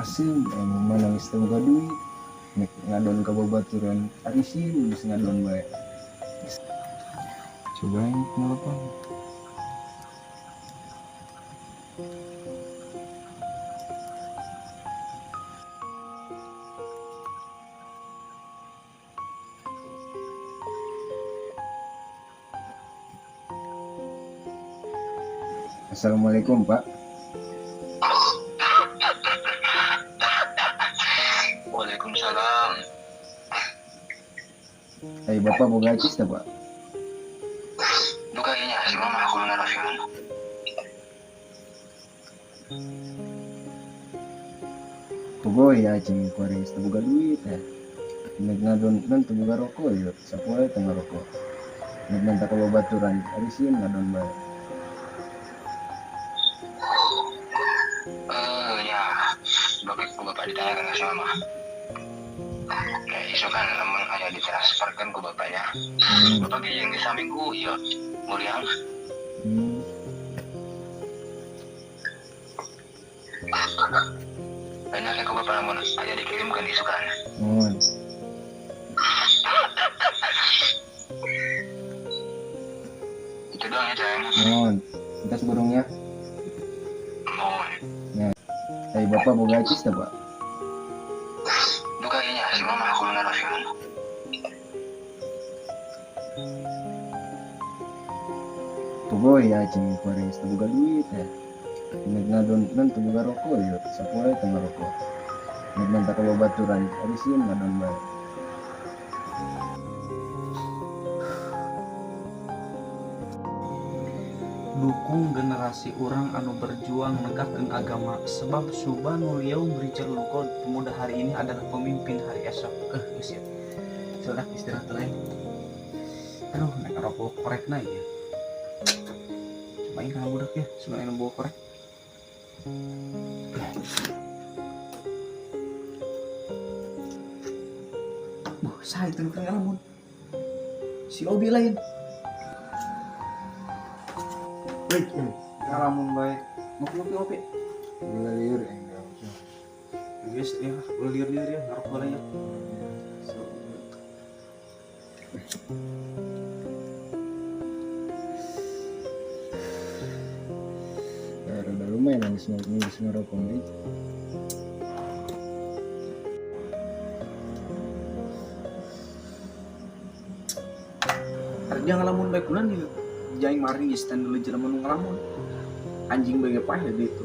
Asem aing mah nangis teu boga duit. Nek ngadon ka babaturan arisin geus ngadon bae. Coba aing nelpon. Assalamualaikum, Pak. Waalaikumsalam. Ai Bapak boga acis teh, Pak? Duka nya si mama aku nelfon. Pogoy ya cing kuari geus teu boga duit ya. Nek ngadon dan teu boga rokok ya, sapoe teu ngarokok. Nek minta ka babaturan arisin ngadon bae. Ya, bapak ku bapak ditanyakan ke si mama. Kayak isu kan lamun aya ditransferkan ku bapaknya. Bapak ge yang di sampingku iya, muriang. Banyak yang ku bapak lamun aya dikirimkan isu kan. Oh. Itu doang ya, Ceng. Mohon. Entas burungnya. Mohon. Ya. Ai Bapak boga acis teh, Pak? Duka nya si mama aku nelfon. Pogoy ya cing kuari geus teu boga duit ya. Nek ngadon dan teu boga rokok ya, sapoe teu ngarokok. Nek minta ka babaturan arisin ngadon bae. Dukung generasi urang anu berjuang negakkeun agama sebab subhanul yaum rijal qad, pemuda hari ini adalah pemimpin hari esok. Geus ya. Sudah istirahat lain. Aduh, nek rokok korekna ieu. Coba aing kana budak ya, sebenarnya bawa korek. Buh, saha itu nu keur ngalamun? Si Obi lain. Wih, ngalamun bae. Ngopi-ngopi. Gula liur aing gawe. Geus ya, gula liur-liur ya, ngarokok heula ya. Ya, rada lumayan nangis ngerokok nih. Kerja ngalamun bae kunan ieu. Jaing maring geus stand dulu jelema nu ngalamun. Anjing bae ge paeh di itu.